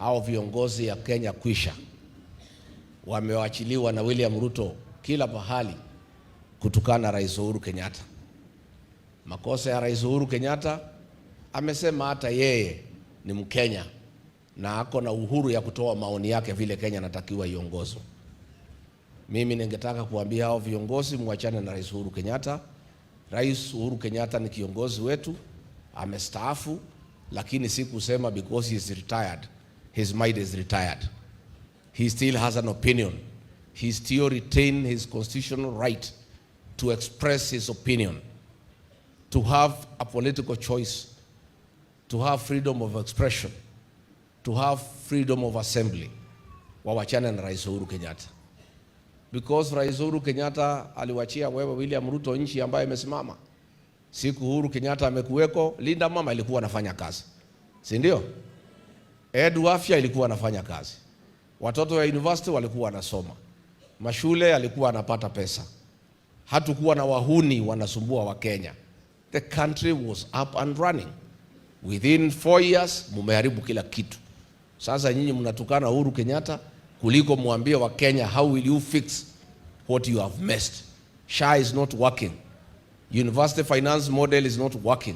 Hao viongozi ya Kenya kwisha wamewachiliwa na William Ruto kila pahali kutukana Rais Uhuru Kenyatta. Makosa ya Rais Uhuru Kenyatta, amesema hata yeye ni Mkenya na ako na uhuru ya kutoa maoni yake vile Kenya anatakiwa iongozwe. Mimi ningetaka kuambia hao viongozi, mwachane na Rais Uhuru Kenyatta. Rais Uhuru Kenyatta ni kiongozi wetu, amestaafu, lakini si kusema because he is retired, his mind is retired. He still has an opinion. He still retain his constitutional right to express his opinion, to have a political choice, to have freedom of expression, to have freedom of assembly. Wawachane na Rais Uhuru Kenyatta. Because Rais Uhuru Kenyatta aliwachia wewe William Ruto nchi ambayo imesimama. Siku Uhuru Kenyatta amekuweko, Linda Mama ilikuwa anafanya kazi, si ndio? Edu Afya ilikuwa anafanya kazi, watoto wa university walikuwa wanasoma, mashule alikuwa anapata pesa, hatukuwa na wahuni wanasumbua Wakenya. The country was up and running. Within 4 years mumeharibu kila kitu. Sasa nyinyi mnatukana Uhuru Kenyatta kuliko mwambie Wakenya how will you fix what you have messed. SHA is not working. University finance model is not working.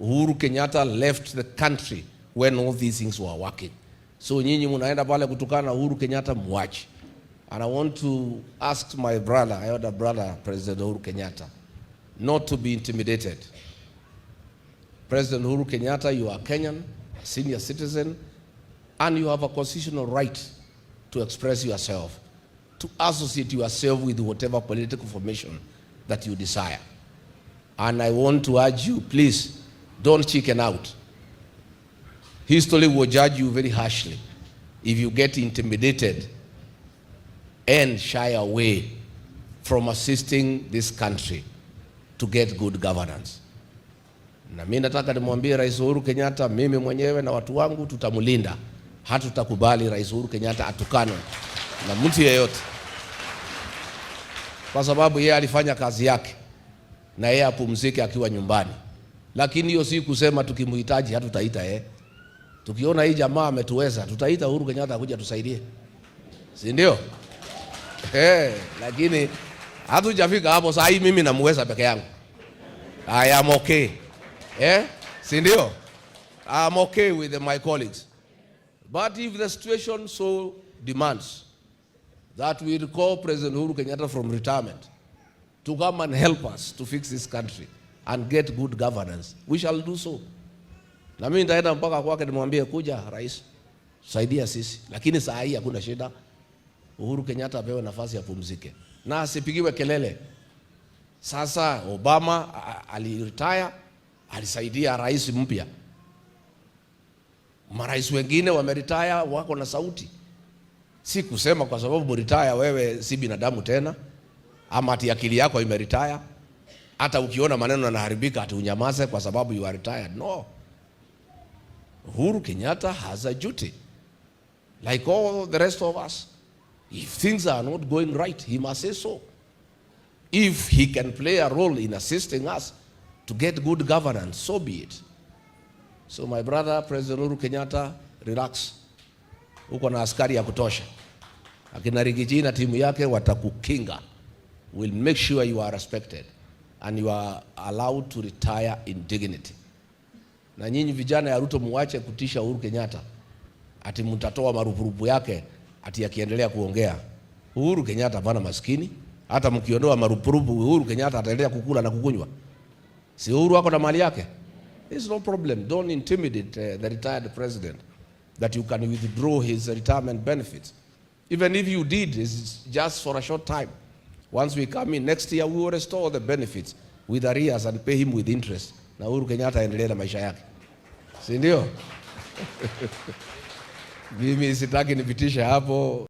Uhuru Kenyatta left the country when all these things were working. So nyinyi mnaenda pale kutukana Uhuru Kenyatta, muache. And I want to ask my brother, elder brother, President Uhuru Kenyatta, not to be intimidated. President Uhuru Kenyatta, you are Kenyan, a senior citizen, and you have a constitutional right to express yourself, to associate yourself with whatever political formation that you desire. And I want to urge you, please, don't chicken out. History will judge you very harshly if you get intimidated and shy away from assisting this country to get good governance. Na mimi nataka nimwambie Rais Uhuru Kenyatta, mimi mwenyewe na watu wangu tutamlinda. Hatutakubali Rais Uhuru Kenyatta atukanwe na mtu yeyote, kwa sababu yeye alifanya kazi yake na yeye apumzike akiwa nyumbani. Lakini hiyo si kusema tukimhitaji hatutaita yeye. Tukiona hii jamaa ametuweza, tutaita Uhuru Kenyatta akuja tusaidie, si ndio? Hey, lakini hatujafika hapo. Saa hii mimi namuweza peke yangu. I am okay. Eh? Si ndio? I am okay with my colleagues. But if the situation so demands that we recall President Uhuru Kenyatta from retirement to come and help us to fix this country and get good governance, we shall do so. Na mimi nitaenda mpaka kwake nimwambie, kuja rais, saidia sisi. Lakini saa hii hakuna shida. Uhuru Kenyatta apewe nafasi apumzike na asipigiwe kelele. Sasa Obama aliretire, alisaidia rais mpya. Marais wengine wameretire, wako na sauti. Si kusema kwa sababu umeretire wewe si binadamu tena, ama ati akili yako imeretire. Hata ukiona maneno yanaharibika ati unyamaze kwa sababu you are retired. No. Uhuru Kenyatta has a duty like all the rest of us. If things are not going right, he must say so. If he can play a role in assisting us to get good governance, so be it. So my brother, President Uhuru Kenyatta, relax. Uko na askari ya kutosha. Akina Riggy G na timu yake watakukinga. Will make sure you are respected and you are allowed to retire in dignity. Na nyinyi vijana ya Ruto, muache kutisha Uhuru Kenyatta ati mtatoa marupurupu yake ati akiendelea kuongea. Uhuru Kenyatta hapana maskini. Hata mkiondoa marupurupu, Uhuru Kenyatta ataendelea kukula na kukunywa. Si Uhuru ako na mali yake? There's no problem. Don't intimidate the retired president that you can withdraw his retirement benefits. Even if you did, it's just for a short time. Once we come in next year, we will restore the benefits with arrears and pay him with interest. Na Uhuru Kenyatta aendelee na maisha yake, si ndio? Mimi sitaki nipitishe hapo.